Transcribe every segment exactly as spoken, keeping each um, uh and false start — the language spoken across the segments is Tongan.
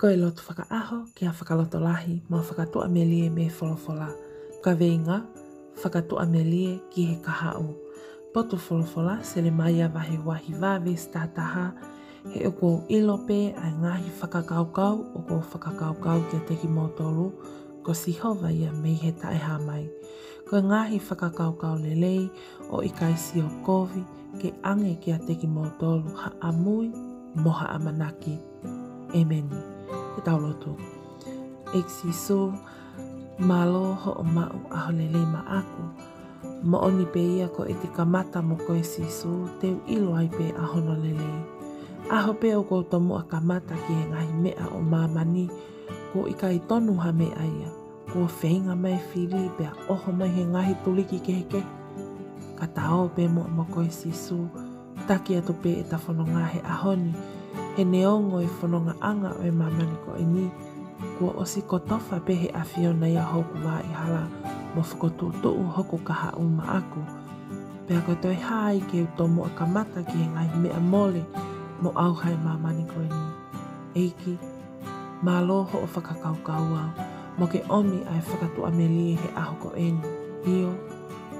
Ko e lotu fakaʻaho ki ha fakalotolahi mo ha fakatuʻamelie mei he folofola. Kaveinga: Fakatuʻamelie ki he kahaʻu. Potu folofola: Selemaia vahe uahiva veesi tahataha. He ʻoku ou ʻilo pē ʻa e ngaahi fakakaukau ʻoku ou fakakaukau kiate kimoutolu, ko Sihova ia mei he taʻehāmai. Ko e ngaahi fakakaukau lelei, ʻo ʻikai sio kovi, ke ʻange kiate kimoutolu ha ʻamui mo ha ʻamanaki. ʻEmeni. Ke tau lotu. ʻEiki Sīsū, mālō hoʻo maʻu ʻaho lelei maʻaku. Moʻoni pē ia, ko ʻete kamata mo koe Sīsū, te u ʻilo ai pē ʻa hono lelei. ʻAho pē ʻoku ou tomuʻa kamata ki he ngaahi meʻa ʻo māmani, kuo ʻikai tonu ha meʻa ia. Kuo feinga mai e fili pea ʻoho mai he ngaahi tuliki kehekehe. Ka ta ō pē muʻa mo koe Sīsū, taki atu pē ʻeta fononga he ʻaho ni, he neongo e fonongaʻanga ʻo e māmani ko eni, kuo ʻosi kotofa pē he ʻAfiona ia hoku vaʻa hala mo fokotuʻutuʻu hoku kahaʻu maʻaku. Pea ko e toe hā ai ke u tomuʻa kamata ki he ngaahi meʻa mole mo ʻauha e māmani ko eni. ʻEiki, mālō hoʻo fakakaukau au, mo ke ʻomi ʻa e fakatuʻamelie he ʻaho ko eni. ʻIo,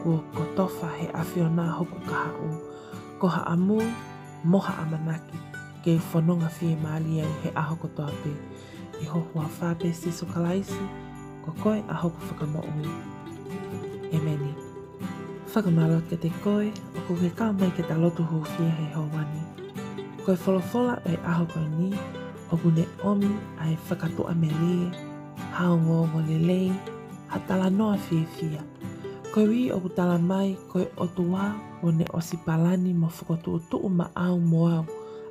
kuo kotofa he ʻAfiona hoku kahaʻu, ko ha ʻamui mo ha ʻamanaki ke u fononga fiemālie ai he ʻaho kotoa pē. ʻI ho huafa pē Sīsū Kalaisi, ko koe ʻa hoku Fakamoʻui. ʻEmeni. Fakamālō kiate koe ʻoku ke kau mai ke ta lotu hūfia he houa ni. Ko e folofola ʻo e ʻaho ko eni, ʻoku ne ʻomi ʻa e fakatuʻamelie, ha ongoongo lelei, ha talanoa fiefia. Koeʻuhi ʻoku tala mai ko e ʻOtua kuo ne ʻosi palani mo fokotuʻutuʻu maʻau mo au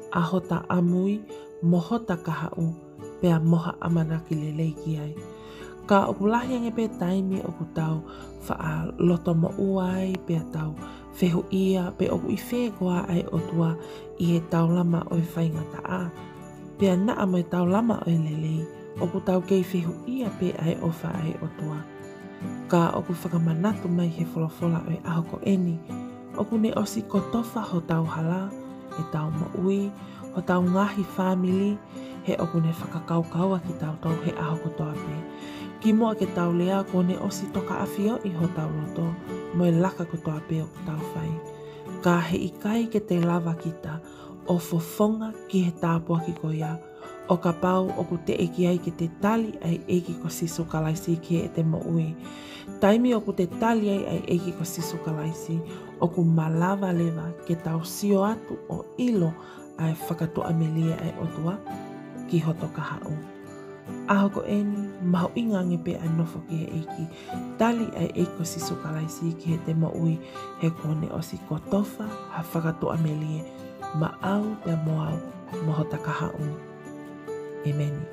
ʻa hota ʻamui mo hota kahaʻu, pea mo ha ʻamanaki lelei ki ai. Ka ʻoku lahi ange pē taimi ʻoku tau faʻa lotomoʻua ai, pea tau fehuʻia pe ʻoku ʻi fē koā ʻa e ʻOtua ʻi he taulama ʻo e faingataʻa. Pea naʻa mo e taulama ʻo e lelei, ʻoku tau kei fehuʻia pē ʻa e ʻofa ʻa e ʻOtua. Ka ʻoku fakamanatu mai he folofola ʻo e ʻaho ko eni, ʻoku ne ʻosi kotofa hotau hala, ʻetau moʻui, hotau ngaahi fāmili, he ʻoku ne fakakaukaua kitautolu he ʻaho kotoa pē. Kimuʻa ke tau lea, kuo ne ʻosi tokaʻafioʻi hotau loto mo e laka kotoa pē ʻoku tau fai. Ka he ʻikai ke te lava kita ʻo fofonga ki he tāpuaki ko ia, ʻo kapau ʻoku teʻeki ai ke te tali ʻa e ʻEiki ko Sīsū Kalaisi ki heʻete moʻui. Taimi ʻoku te tali ai ʻa e ʻEiki ko Sīsū Kalaisi, ʻoku malava leva ke tau sio atu ʻo ʻilo ʻa e fakatuʻamelie ʻa e ʻOtua ki hoto kahaʻu. ʻAho ko eni, mahuʻinga ange pē ʻa e nofo ki he ʻEiki. Tali ʻa e ʻEiki ko Sīsū Kalaisi ki heʻete moʻui, he kuo ne ʻosi kotofa ha fakatuʻamelie maʻau pea mo au mo hota kahaʻu. ʻEmeni.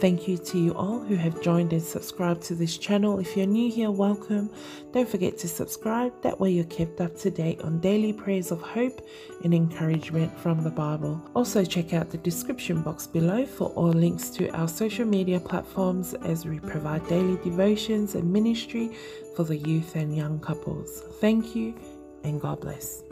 Thank you to you all who have joined and subscribed to this channel. If you're new here, welcome. Don't forget to subscribe. That way you're kept up to date on daily prayers of hope and encouragement from the Bible. Also, check out the description box below for all links to our social media platforms as we provide daily devotions and ministry for the youth and young couples. Thank you and God bless.